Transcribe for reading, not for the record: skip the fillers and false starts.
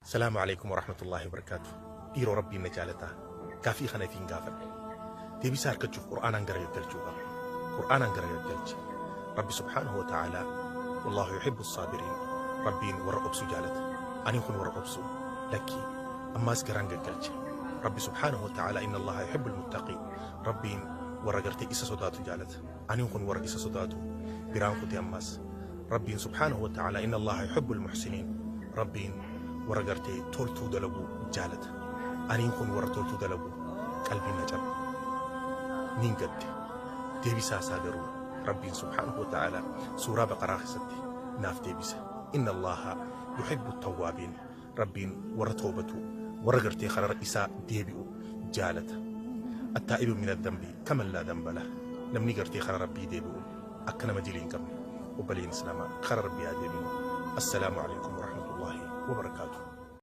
Salaamu Aleykum Warahmatullaahi Wabarakaatuh Dhiiroo Rabbiin na jaalataa? Gaafii kana ifiin gaafadhe. Deebisaa arkachuuf Qur'aanaan gara gaggalchuu qaba. Qur'aanaan gara gaggalche. Rabbi subhaanahu wa ta'aalaa Wallaahu yuhibbu saabiriin. Rabbiin warra obsu jaalata. Ani kun warra obsu? Lakkii. Ammaas garaan gaggalche. Rabbi subhaanahu wa ta'aalaa inna Allaaha yuhibbul muttaqiin. Rabbiin warra gartee isa sodaatu jaalata. Ani kun warra isa sodaatu? Biraan kute ammaas. Rabbiin subhaanahu wa ta'aalaa inna Allaaha yuhibbul muhsiniin. Rabbiin warra gartee toltuu dalagu jaalata. Aniin kun warra toltuu dalagu? Qalbiin na cabe. Niin gadde. Deebisaa isaa garuu Rabbiin subhaanahu wa ta'aalaa suuraa Baqaraa keessatti naaf deebise. Inna Allaaha yuhibbu tawwaabiin. Rabbiin warra toobatu, warra gartee karara isaa deebi'u jaalata. Attaa'ibu mina dhanbi kaman laa dhanba lah. Namni gartee kara Rabbii deebi'u akka nama dilii hin qabne. Obboleeyyan Islaamaa kara Rabbii haa deebinu. Assalaamu alaikum warahmatullaahi wabarakaatuh.